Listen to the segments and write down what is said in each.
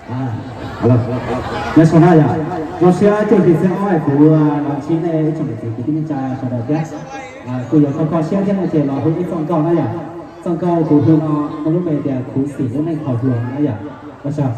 Nyob zoo na yom, zoo siab cuaj hlis xiab ob kuv los ntsib nej ib tsoom niam txiv kwv tij neej tsa sawv daws thiab. Kuj yuav kho kho siab thiab no ces los hu ib txoj nkauj na yom. Txoj nkauj kuv hu no muaj lub npe tias Khuv Xim Lub Neej Thaum Hluas no na yom. Ua tsaug.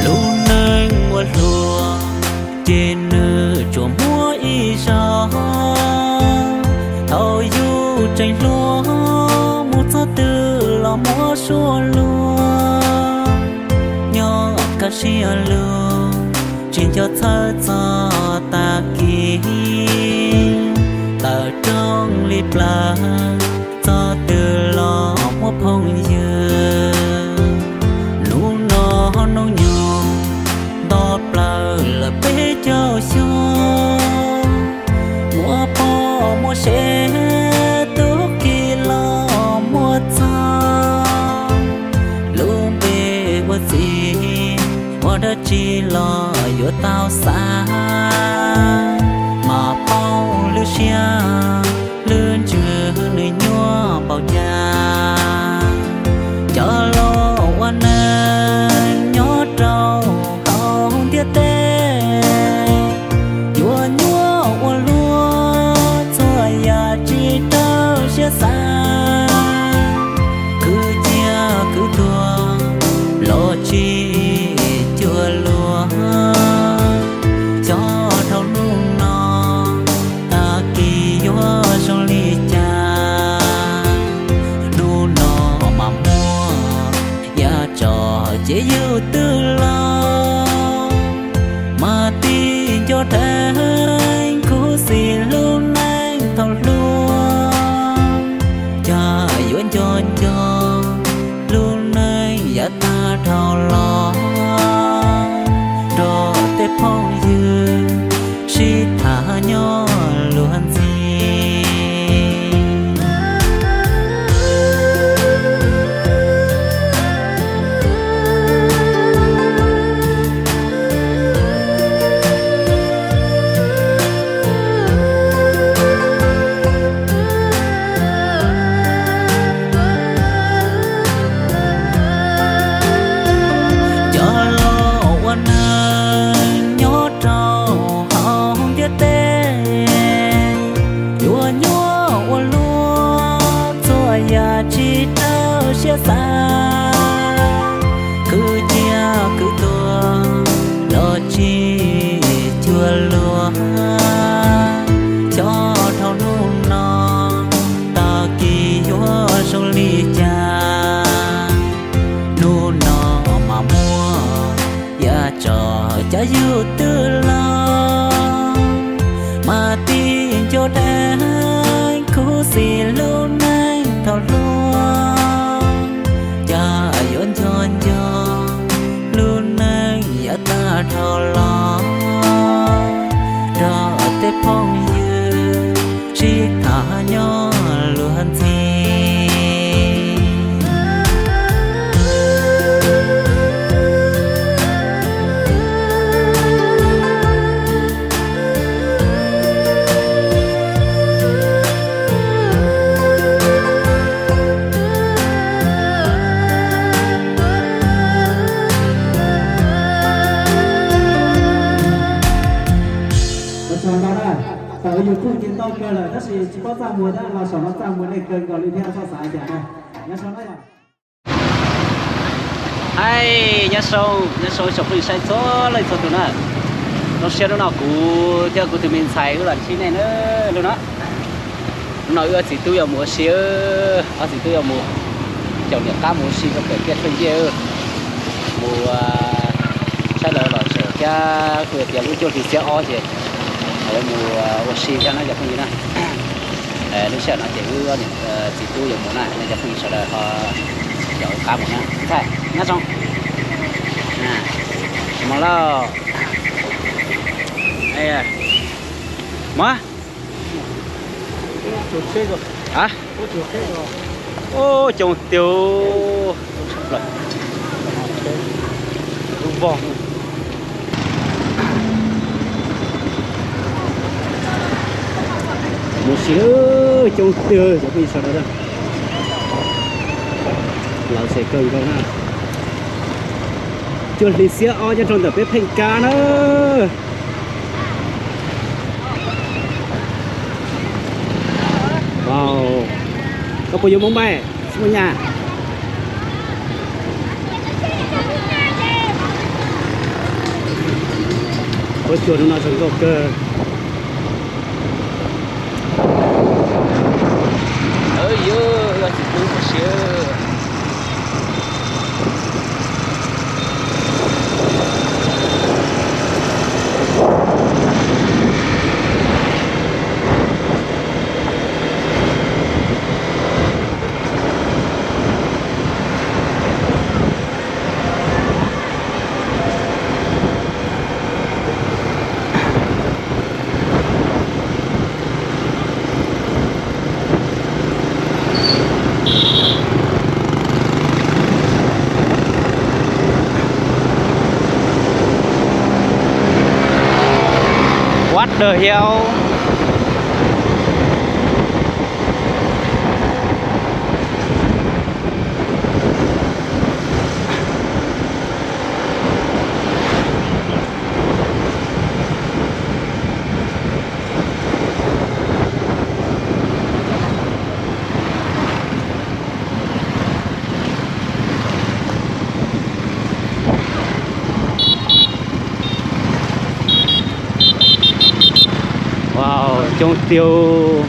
Lub neej ua hluas ces nws tsuas muaj ib zaug, thaum yus tseem hluas mus txog twg los muab suab luag, nyob kaj siab lug tsis nco txhawj txog tag kis, tawm rooj li plawv txog twg los muaj phooj ywg. Hnub no hnub nyoog nto plaws lawm peb caug xyoo, muaj poj muaj sev tub ki los muaj txog, lub npe ua txiv ua dab tsi los yuav tau xav, mas paub lub siab lub ntsws nws nyuaj npaum cas. Cov laus ua neeg nyob rau hauv ntiaj teb, yuav nyuaj ua luaj txhua yam tsis raws siab xav, kwv ciaj kwv tuag los tsis cuag luag. Xyov dhau hnub no tag kis yuav zoo li cas, hnub no mas muaj yav tso ces yus twb laus, mas tib nco dheev khuv xim lub neej thaum hluas. Cas yuav nco nco lub neej yav tag dhau los, nrog tej phooj ywg sib tham nyob luag ntxhi. Cov laus ua neeg nyob rau hauv ntiaj teb, yuav nyuaj ua luaj txhua yam tsis raws siab xav, kwv ciaj kwv tuag los tsis cuag luag. Xyov dhau hnub no tag kis yuav zoo li cas, hnub no mas muaj yav tso cas yus twb laus, mas tib nco dheev khuv xim lub neej thaum hluas. Cas yuav nco nco lub neej yav tag dhau los, nrog tej phooj ywg sib tham nyob luag ntxhi. Ua tsaug ntau na, thaum YouTube ces ntau kawg lawm tab sis tsis paub txaj muag thiab no, saum no txaj muag nej kawg nkaus li thiab txhob xav cas na. Nyob zoo na yom. Hais nyob zoo, nyob zoo ib tsoom phooj ywg saib txhua leej txhua tus na. Zoo siab hnub no kuv thiab kuv tus me ntxhais wb los ntsib nej na. Hnub no wb ob txiv tub yuav mus ua si, ob txiv tub yuav mus caum niam qab mus ua si rau pem tiaj Thoj Ncej, mus saib lawv lom zem thiab kuj yog tias lub cuaj hli xiab ob ces yuav mus ua si thiab na cov phooj ywg na. Lub sij hawm no ces wb txiv tub yuav mus na, nej cov phooj ywg sawv daws ho caum qab mus na. Ntxhais nyob zoo, mus lauj. Mas, a, o, coob tiag. Lub vog. Mus si, coob tiag cov phooj ywg sawv daws. Lawv tseem kawg nkaus na. Cuaj hlis xiab ob nyob rau ntawm peb Pheej Kab na. Wow, koj puas yuav Moob Npaij, Xib Muas Nyas? Huab cua hnub no zoo nkauj kawg. What the hell? Wow, coob tiag.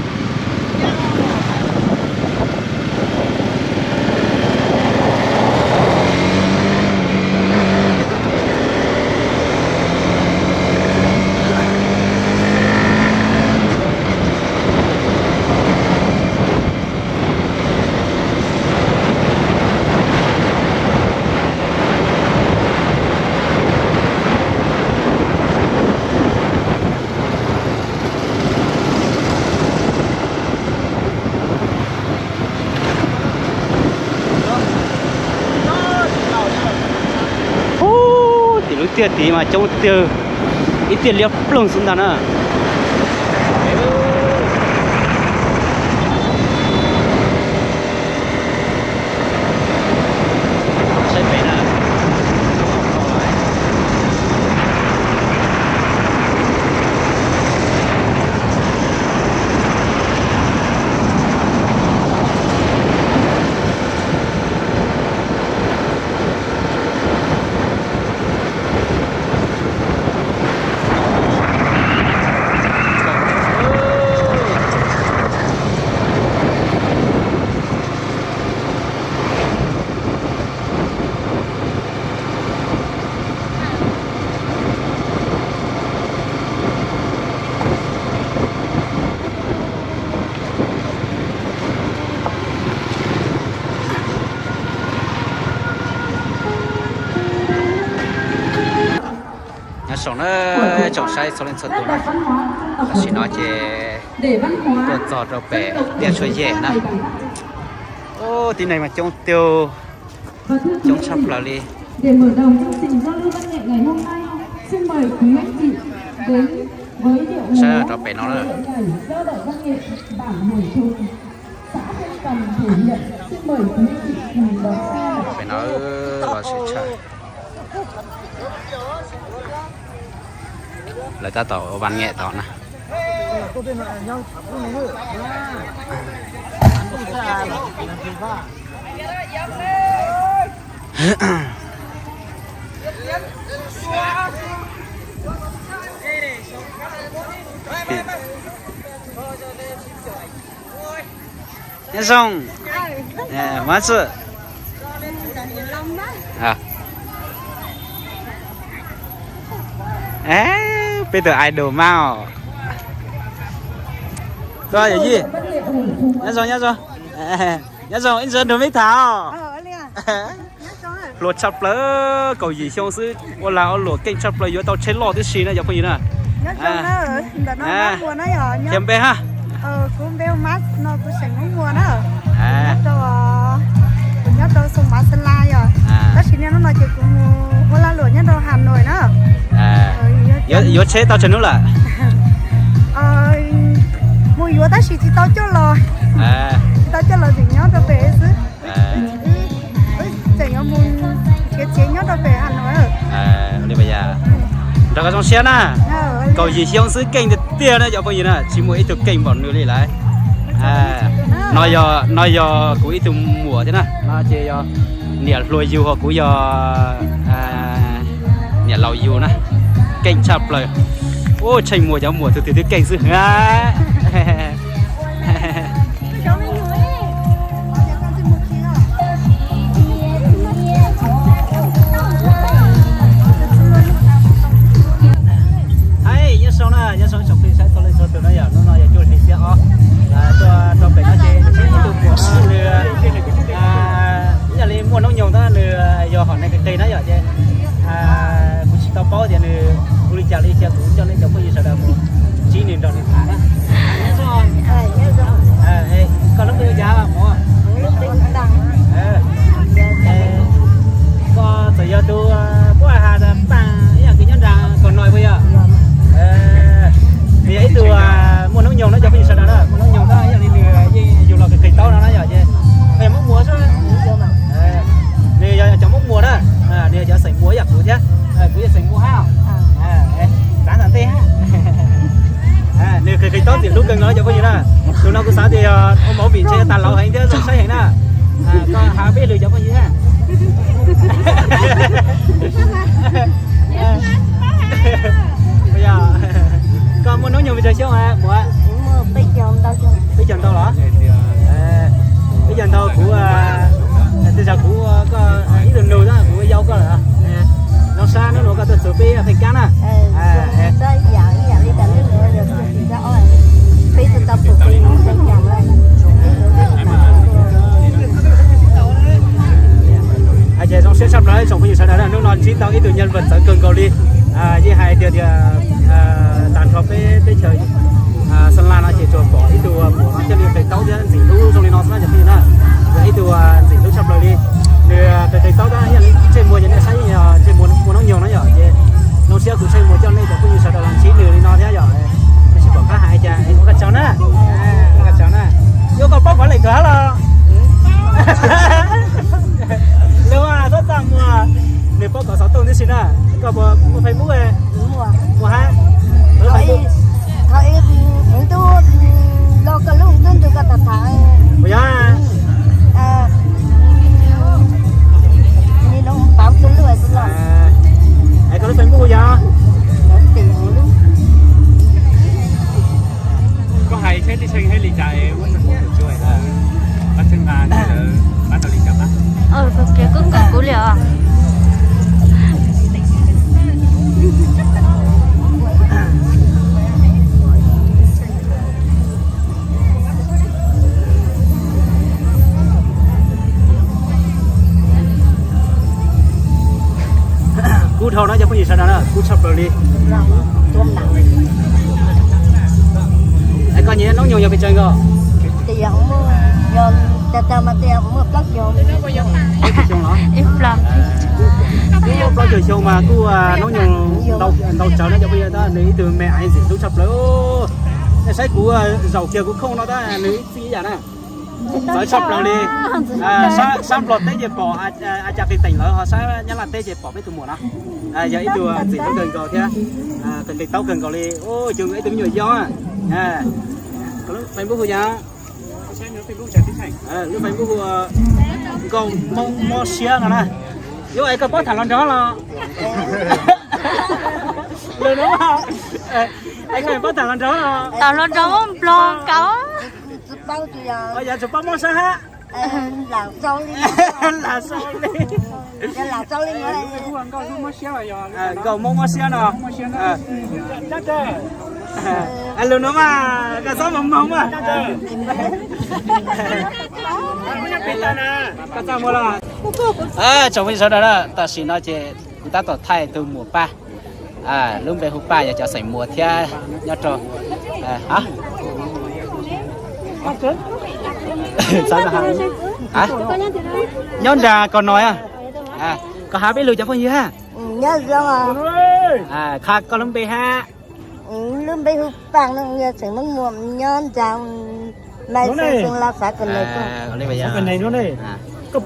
Ub, tim lub tiaj tid mas coob tiag, ib tiaj liab ploog xwb ntag na. Nyob zoo na tsoom saib txhua leej txhua tus na, tam sim no ces tuaj txog rau pem tiaj Tshuaj Yej na. Ub, tib neeg mas coob tiag, coob tshaj plaws li. Saib rau pem no na. Pem no los sis tshaj. Lawv tab tom ua văn nghệ tod na. Nyob zoo. Mab txwj. Peb tus idol mab os. Koj yawm yij. Nyob zoo, nyob zoo. Nyob zoo, ib ntsis nrog meb tham os. Hluas tshaj plaws, kaum yim xyoo xwb ua lag ua luam keej tshaj plaws, yuav tau tsheb loj tib si na cov phooj ywg na. Nyob zoo na, ntawm no Mab Muas na yog. Cia npe ha. Kuv npe Mab no, kuv xeem Hmoob Muas na. Nyob rau, kuv nyob rau Xoo Mav Xeem Las yog, tab sis niaj hnub no ces kuv mus ua lag luam nyob rau Has Nois na. Yuav tsheb tau tsawg hnub lawm? Mus yuav tab sis tsis tau coj los, tsis tau coj los, tseem nyob rau pem xwb. Tseem yuav mus nrhiav tsev nyob rau pem Has Nois. Li yog, nrog koj zoo siab na. Kaum yim xyoo xwb keej tiag tiag na cov phooj ywg na, tsis muaj ib tug keej npaum nws li lawm. No yog, no yog kuv ib tug muam thiab na, no ces yog niam hluas yug, ho kuv yog niam laus yug na. Keej tshaj plaws. Ub, Tsheej Muas cov muam tus twg twb keej xwb. Hais nyob zoo na, nyob zoo tsoom phooj ywg sawv daws txhua leej txhua tus na yom. Hnub no yog cuaj hli xiab ob, tuaj rau pem no ces ntsib ib tug muam nws ib yam li muaj hnub nyoog tab nws yog hom neeg qis qis na yom ces kuv tsis tau paub tias nws hu li cas li, cia kuv coj nej cov phooj ywg sawv daws mus ntsib nws nrog nws tham na. Koj lub npe hu cas muam? Koj txawm yog tus puab has tas Paj ib yam kws nyob nram Kaus Nois puas yog? Nws yog ib tug muaj hnub nyoog na cov phooj ywg sawv daws na, muaj hnub nyoog tab ib yam li nws yeej yug los qis qis taub no na yom ces, yog Hmoob Muas xwb. Nws yog cov Hmoob Muas na, nws yog cov xeem Muas ib yam kuv thiab, kuv yog xeem Muas hab. Txav ntawm ntej hab. Nws qis qis taub ntxim hlub kawg nkaus cov phooj ywg na. Tus no kuv xav tias yog ua movie ntshe tas laus heev thiab zoo saib heev na. Koj has peb lwm cov phooj ywg na. Koj muaj hnub nyoog pes tsawg xyoo muam? Peb caug ntau los? Peb caug ntau kuv, tej zaum kuv ib tug nus na kuv yau koj lawm. Zoo sab hnub no koj tuaj txug peb pheej kab na. Ces zoo siab tshaj plaws tsoom phooj ywg sawv daws na, hnub no ntsib tau ib tug nhân vật txawv kawg nkaus li. Yeej hais tias tias tag nrho peb teb chaws Xeem Las no ces tsuas pom ib tug muam no thiaj li qis taub thiab ntxim hlub zoo li no xwb na cov phooj ywg na. Yog ib tug ntxim hlub tshaj plaws li. Nws qis qis taub tab yog li Tsheej Muas ces nej saib yeej yog Tsheej Muas muaj hnub nyoog na yom ces zoo siab kuv Tsheej Muas coj nej cov phooj ywg sawv daws los ntsib nws li no thiab yom. Tsis pom qab hais cas, ua koj tsaug na. Ua koj tsaug na. Yuav koj paub kov lem kawg hab los? Lawv mas txhob txaj muag, nws paub kov xov tooj tib si na. Koj muaj Facebook? Muaj hab. Ua yog, es koj lub Facebook yog? Koj hais tsheb tib tshee hab li cas es muab txog mus tus tsuag lawm, pab txhawb nqa lawv pab tau li cas pab. Kuv li os. Kub dhau na cov phooj ywg sawv daws na, kub tshaj plaws li. Es koj nyiam hnub nyoog yog pes tsawg nkaus? Plaub caug xyoo los? Plaub caug xyoo mas kuj hnub nyoog ntau tsawv na cov phooj ywg, tab nws ib tug me aiv ntxim hlub tshaj plaws. Nej saib kuv zaum kiag kuv khooj no tab nws ib txij ib yam na. Txawv tshaj plaws li. Sab Nplog teb ces pom, a cas qis teem lawm ho sab Nyab Laj teb ces pom peb tus muam no. Yog ib tug ntxim hlub kawg nkaus thiab, qis qis taub kawg nkaus li. Ua cas ib tug me nyuam yau. Facebook hu yog? Lub Facebook hu Nkauj Hmoob Mob Siab no na. Yuav es koj paub tham hluas nraug los? Es koj paub tham hluas nraug los? Tham hluas nraug Nplog kaus. Yog tsis paub Mob Sab hab. Lam sau li. Nkauj Hmoob Mob Siab no. Lus no mas koj txhob moog moog mas. Tsoom phooj ywg sawv daws na, tam sim no ces kuv tab tom thaij tug muam Paj, Lub npe hu Paj yog cov xeem Muas thiab nyob rau, nyob nram Kos Nois. Koj hab peb lug cov phooj ywg hab. Qha koj lub npe hab. Lub npe hu Paj no, yog xeem Hmoob Muas nyob nram Mas Xees, xeem Lauj, xav Kos Nois. Kuv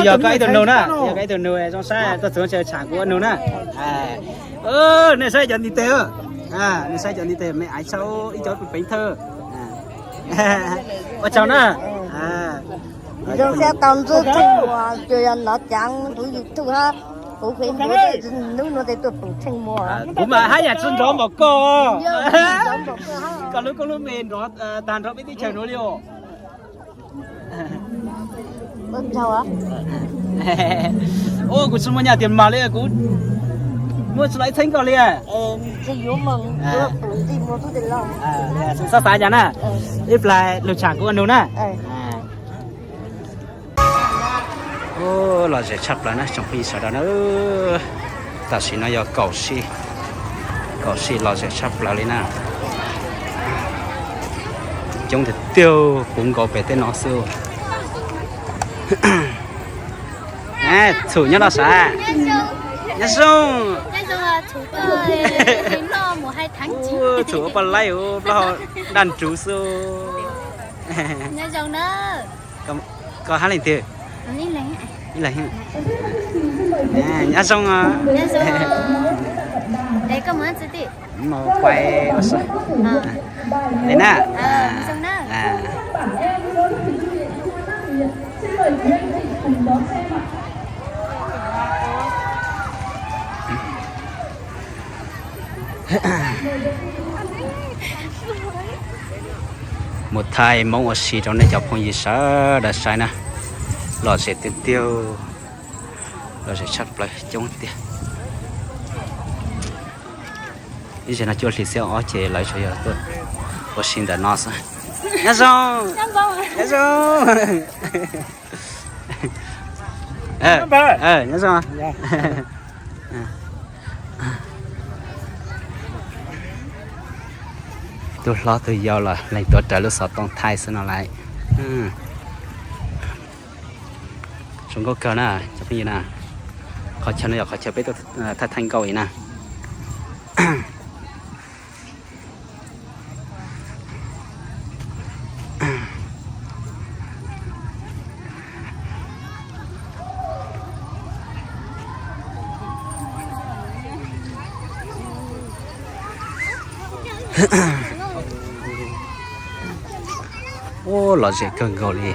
yog koj ib tug nug na, yog koj ib tug nug zoo saib tuaj txug tsham kuv ua nug na. Nej saib cov ntiv tes, nej saib cov ntiv tes me aiv tshaj ib cov peev thawj. Ua tsaug na. Zoo siab tau ntsib Tsheej Muas, tsuas yog nov caav kuv YouTube hab, kuv Facebook, hnub no tes tuaj pum Tsheej Muas. Kuv mas hab yam tsi nrov npaum koj. Koj lub koob lub me nrov tag nrho peb teb chaws nuav li os. Ua kuv tsi muaj nyaj tias mas li, kuv muaj tsi lawv txheeb koj li. Xav xav cas na, ib plag lug tsham kuv ua nug na. Lom zem tshaj plaws na tsoom phooj ywg sawv daws na. Tam sim no yog kaum sij, kaum sij lom zem tshaj plaws li na. Coob tiag tiag, puv nkaus pem tej no xwb. Txhum nyob no sav? Nyob zoo. Txhum ua poj laib ua plaub hau daj nruv xwb. Koj hab leej twg? Ib leeg. Nyob zoo. Mus pais li na. Mus thaij Hmoob ua si rau nej cov phooj ywg sawv daws saib na. Lom zem tiag tiag, lom zem tshaj plaws coob tiag. Ib zaug no cuaj hlis xiab ob ces lawv tsuas yog tuaj ua si ntawm no xwb. Nyob zoo. Nyob zoo. Nyob zoo. Tug hlob tug yau los lees tuav rawv lub xov tooj thaij xwb no lauj. Zoo nkauj kawg na cov phooj ywg na. Qhov chaw no yog qhov chaw peb tuaj thaij thaij nkauj li na. Ub, lom zem kawg nkaus li.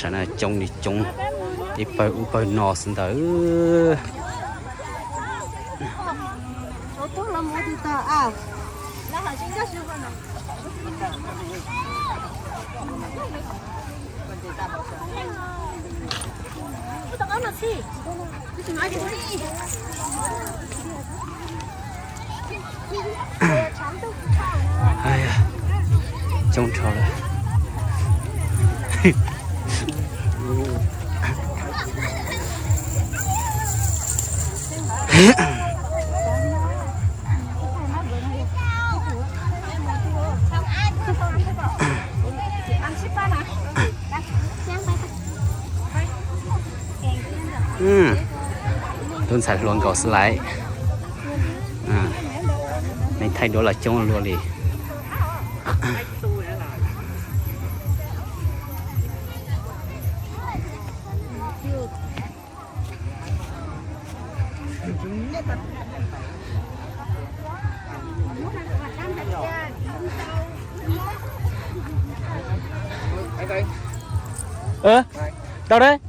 Sawv daws coob li coob, ib pawg ub pawg no xwb ntawd. Coob dhau lawm. Tub ntxhais hluas nkaus xwb lauj. Neeg thaij duab los coob luaj li. Tau dab.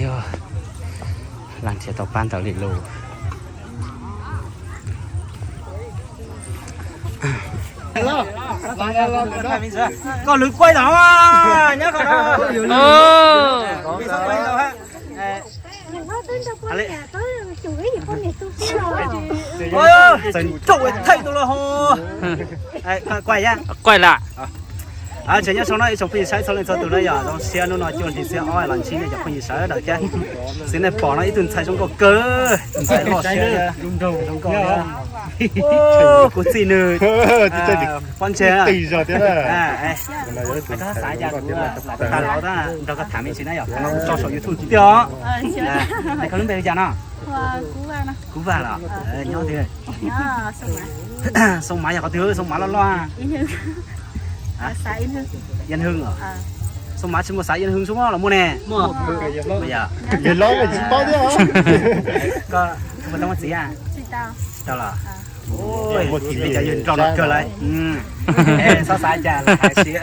Yog, leej twg tau pab ntawd li lus. Koj lwv kuaib los nyob ko. Txawm nrauj thaij tus los ho. Quaj lawm. Tseem nyob zoo no ib tsoom phooj ywg saib txhua leej txhua tus na yom, zoo siab hnub no cuaj hli xiab ob los ntsib nej cov phooj ywg sawv daws thiab. Xwv nej pom no ib tug ntxhais zoo nkauj kawg, tus ntxhais loj siab zoo nkauj thiab. Kuv txij nws pob ntseg. Koj xav cas kuv lam tau tag laus nrog koj tham me ntsis na yom, thaum no kuv tso saum YouTube tiag os. Koj lub npe li cas no? Kuv Vaj los nyob twg? Xoo Mav yog qhov twg? Xoo Mav loj loj. Yên Hưng os. Xoo Mav tsis muaj xav Yên Hưng xwb los muaj ne? Yog tsis paub thiab. Koj muaj txiv a? Tsis tau los. Ua li cov yawg nraug no kawg lawm. Txhob xav cas hais tias,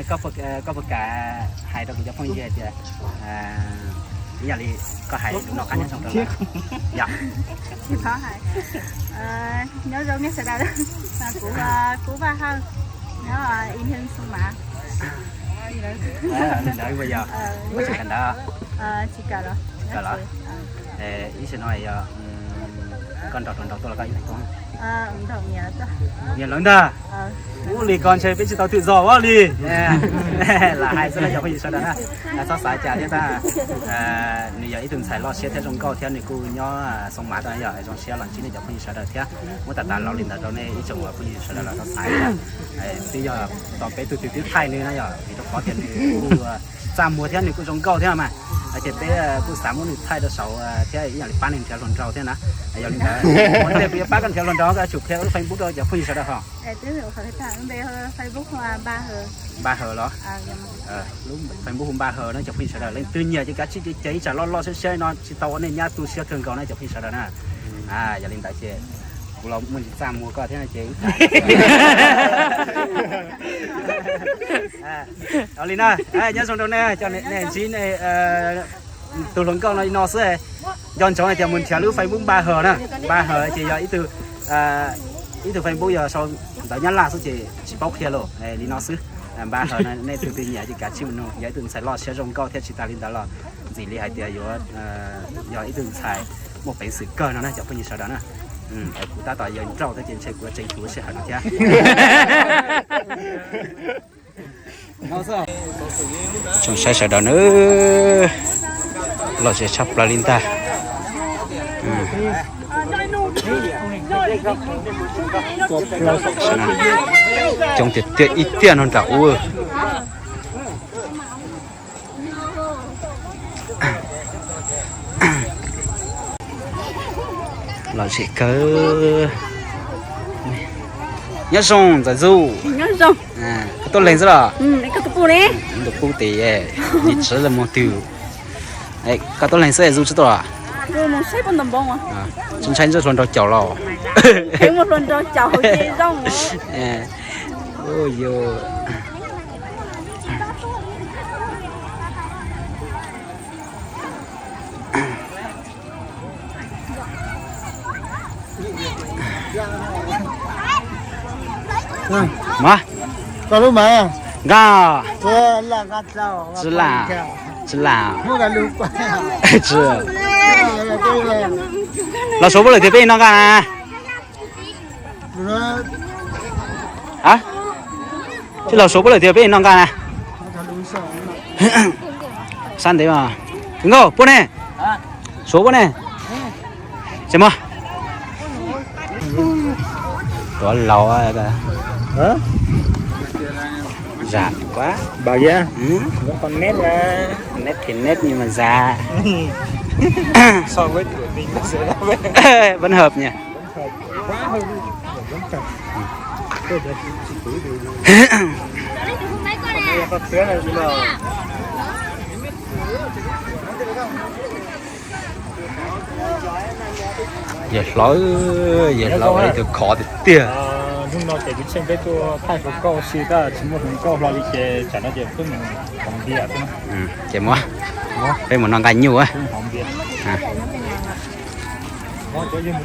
koj puas kam hais rau kuv cov phooj ywg hais tias, ib yam li koj hais lus noj qab nyob zoo rau lawv. Nyob zoo nej sawv daws, kuv Kub Vaj Hawj, nyob Ib Hwj Xoo Mav. Li ntawd yog, tsis kawm ntawv? Tsis kawm los. Ib txhia no yog koj nrog hluas nraug tuaj los koj ib leeg tuaj? Nyias lawv ntag. Ua li ko ntshe peb tsis tau twm zos ua li. Lam hais xwb na cov phooj ywg sawv daws na, txhob xav cas thiab tab. Nws yog ib tug ntxhais loj siab thiab zoo nkauj thiab nws kuj nyob Xoo Mav tau yog zoo siab los ntsib nej cov phooj ywg sawv daws thiab. Muab tas tas laus li ntawd rau nej ib tsoom phooj ywg sawv daws los tau xaiv. Twb yog tos peb tug twg twb thaij nws na yom, vim rau qhov tias nws kuj txaj muag thiab nws kuj zoo nkauj thiab mas. Ces peb kuj xav muab nws thaij rau saud thiab ib yam li pab nws nrhiav hluas nraug thiab na. Yog li ntawd, ua ntej kuv yuav pab koj nrhiav hluas nraug koj yuav tsum qhia lub Facebook rau cov phooj ywg sawv daws ho. Npaj Haws los? Lub Facebook hu Npaj Haws na cov phooj ywg sawv daws, leej twg nyiam ces kav tsij cev ib tsam loj loj siab siab no tsis tau ua nej nyab tu siab kawg nkaus na cov phooj ywg sawv daws na. Yog li ntawd ces kuv los muaj ntsis txaj muag koj thiab ces ib tsam li na, nyob zoo rau nej, cov nej ntsib tus hluas nkauj no li no xwb. Nco ntsoov hais tias mus nrhiav lub Facebook Npaj Haws na. Npaj Haws ces yog ib tug, ib tug Facebook yog sau ntawv Nyab Laj xwb ces tsis paub qhia lawm li no xwb. Npaj Haws no nej tus twg nyiam ces kav tsij mus nug, yog ib tug ntxhais loj siab zoo nkauj thiab tsis tas li ntawd los ntxim li hais tias yuav yog ib tug ntxhais muaj peev xwm kawg no na cov phooj ywg sawv daws na. Kuv tab tom yog nrauj thiab ces ntshe kuv yuav tseev tus sij hawm no thiab. Tsoom saib sawv daws na, loj zem tshaj plaws li ntag. Coob tiag tiag ib tiag no nram ub. Lom zem kawg. Nyob zoo ntxawm Zuj. Koj tuaj leeg xwb los? Tus pub tis, nim txawv los mus twg. Koj tuaj leeg xwb Zuj tsis tuaj los? Tsis ntshai ntsib hluas nraug caum los? Mas, koj lub mas, nqa, tsis lam, tsis lam, tsis, los Suav puab lawm tias peb no nqa na. Tsis los Suav puab lawm tias peb no nqa na. Sab ntev mas, nkauj puab ne, Suav puab ne. Tsis muaj. Tuav laus, zam, neb, neb thì neb nhưng mà già, vẫn hợp nhỉ. Yawg hlob, yawg hlob ib tug khov tiag tiag. Hnub no ces kuv tsheej peb tuaj thaij hluas nkauj si tab tsis muaj hluas nkauj hlo li ces tsam no ces peb mus haus npias xwb. Ces muab, peb mus noj nqaij nyuj.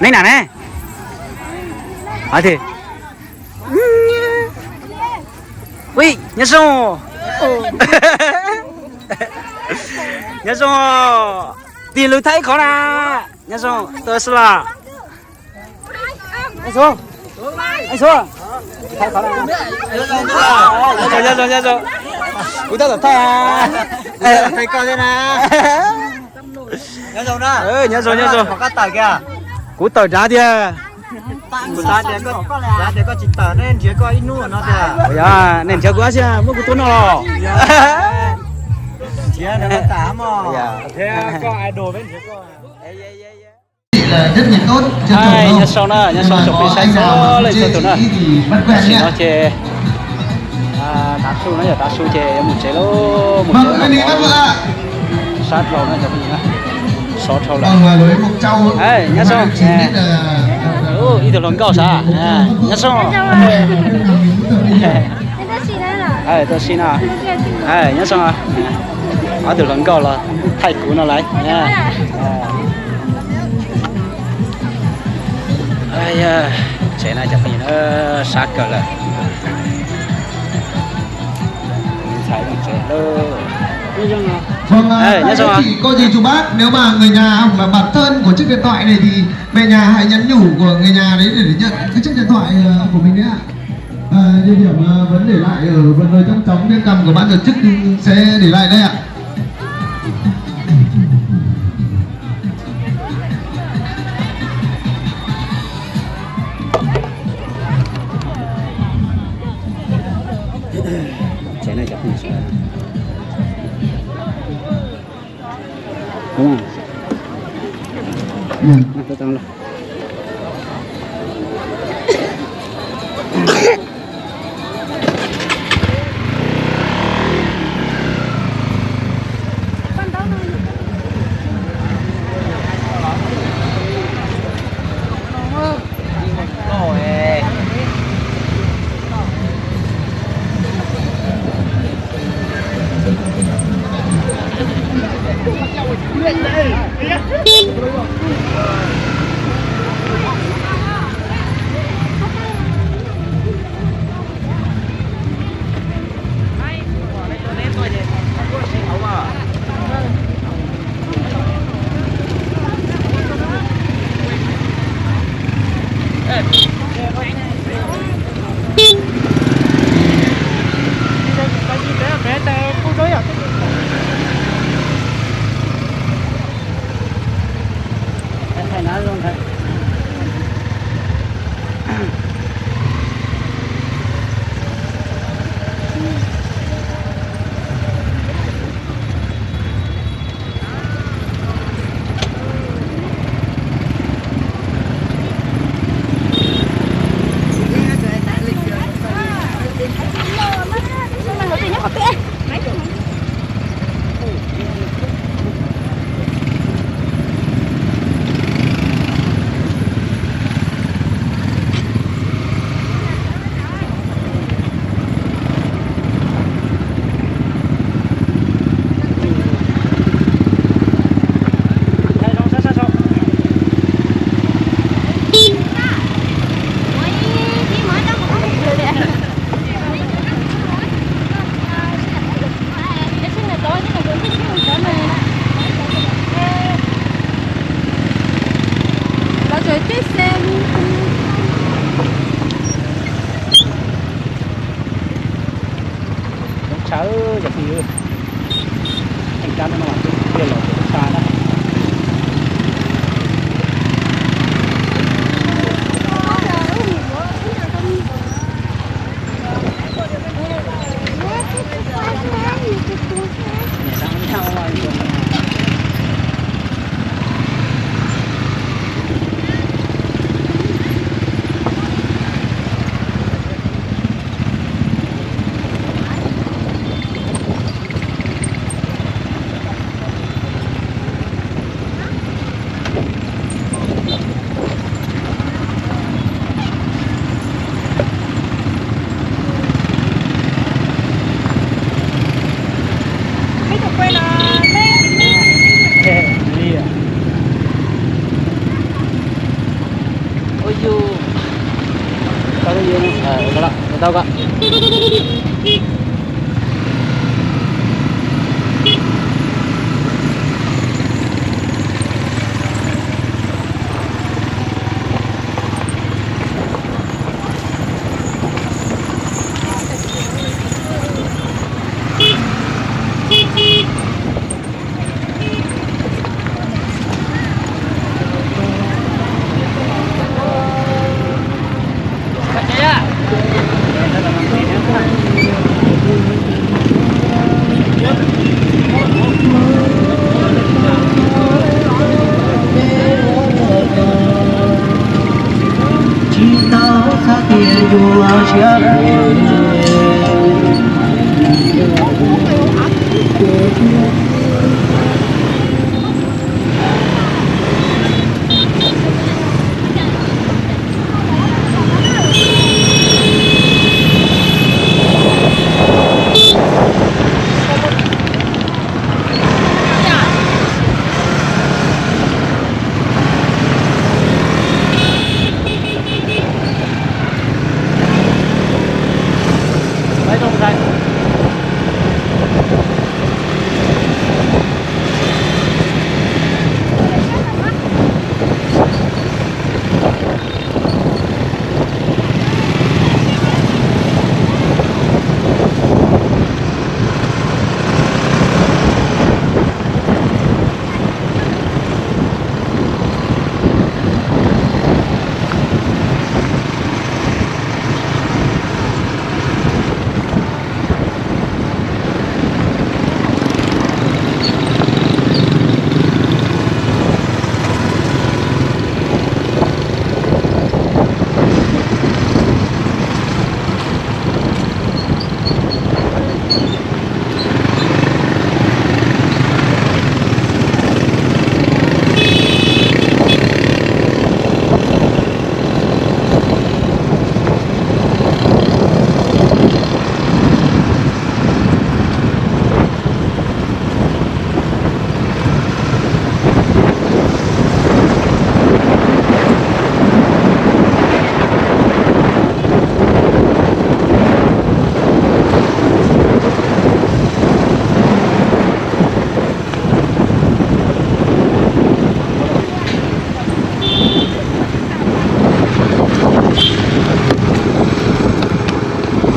Neb nam ne? Hov tiag. Ui, nyob zoo. Nyob zoo. Tig lws thaij ib qho na. Nyob zoo, tau xwb los. Anh Xuân, anh Xuân. Nyob zoo, nyob zoo, nyob zoo. Kuv tab tom thaij. Thaij koj thiab na. Nyob zoo na. Nyob zoo, nyob zoo. Koj tawm kiag. Kuv tawm nrad tiag. Kuv xav tias koj, xav tias koj tsis tawm ne, nrhiav koj ib hnub no tiag. Yog, nej nrhiav kuv xwb, muab kuv tua noj los. Nrhiav nrhiav koj tas mog. Thiab koj idol peb nrhiav koj. Nyob zoo na, nyob zoo tsoom phooj ywg sawv daws txhua leej txhua tus na. Tam sim no ces tav su no yog tav su ces yuav mus tsev lauj, mus tsev. Sab dhau no cov phooj ywg na, sov dhau lawm. Nyob zoo, ib tug hluas nkauj sav, nyob zoo. Tuaj si no, nyob zoo. Ob tug hluas nkauj los thaij kuv no lawm. Tsev no cov phooj ywg na, sab kawg lawm. Ntxhais tsev lawm. Vâng, à, nyob các anh zoo chị, à, cô dì chú bác, nếu mà người nhà hoặc là bạn thân của chiếc điện thoại này thì về nhà hãy nhắn nhủ của người nhà đấy để nhận cái chiếc điện thoại, ờ, của mình đấy ạ. À, địa điểm, ờ, vẫn để lại ở phần mời trong chóng, bên cạnh của ban tổ chức sẽ để lại đây ạ. Tsev no cov phooj ywg sawv daws. Tshawv cov phooj ywg, theej kab no mas twb los tshwm tshaj na. Ua yus, tau li yus, tau ko. Tus siab phem,